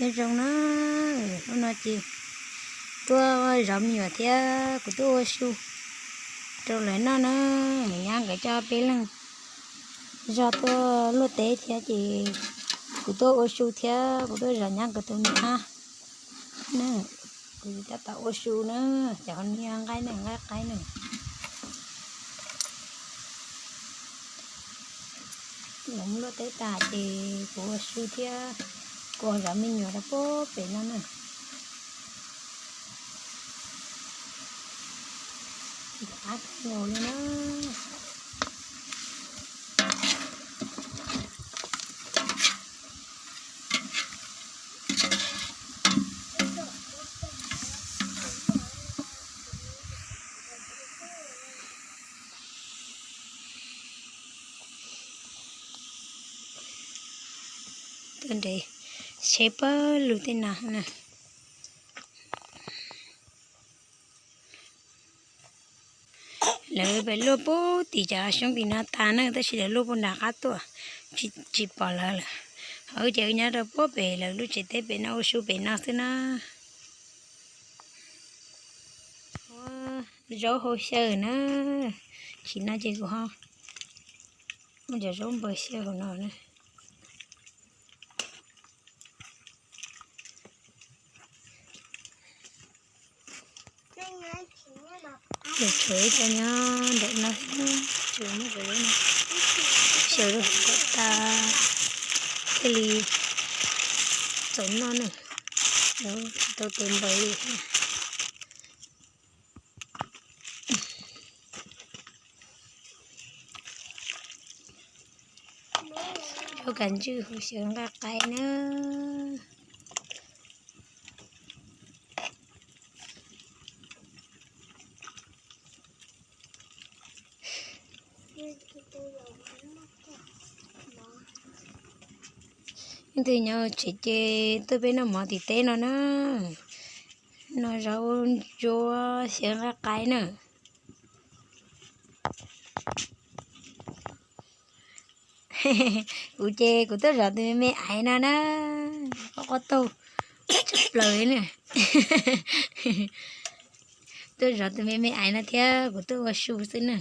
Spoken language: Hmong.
Nyob zoo na, hnub no ces tuaj zov me nyuam thiab kuv tuaj ua su rau lawv noj na. Nyab nkawd coj peb leeg zog tuaj luaj teb thiab ces kuv tuaj ua su thiab kuv tuaj zov nyab nkawd tus me ab na. Kuv tab tom ua su na, cov hauv niag nqaij na, nqaij qaib na. Lawv luaj teb tas ces kuv ua su thiab kuv zov me nyuam rau pem no na. Ab, ua li na. Tuaj nres tsheb pawg lug tej no na. Lawv pem luaj puag tim cov xyoob tim no tas na, tab sis lawv luaj puag nram qab tuaj, tsis pom lawv lawm. Ho wb ces wb nyob rau puag pem lawv lub tsev teb pem no ua su pem no xwb na. Zaub hau xyaw na, tsis no ces kuv ho muab cov zaub npawg xyaw hauv no na. Ces tshuav ib co nyob ntawm no, tsuas muab cov zaub no xyaw rau kom tas thiaj li txaus noj na. Tsis tau tes npaws li. Zaub kav ntswj hu xyaw nqaij qaib na. Leej twg nyob tsev ces tuaj peb noj mov tim teb no na. Noj zaub ntsuab xyaw nqaij qaib na. Kuv ces kuv tuaj zov tus me me aiv no na, qoj qoj taug tshaj plaws na. Tuaj zov tus me me aiv no thiab kuv tuaj ua su xwb na.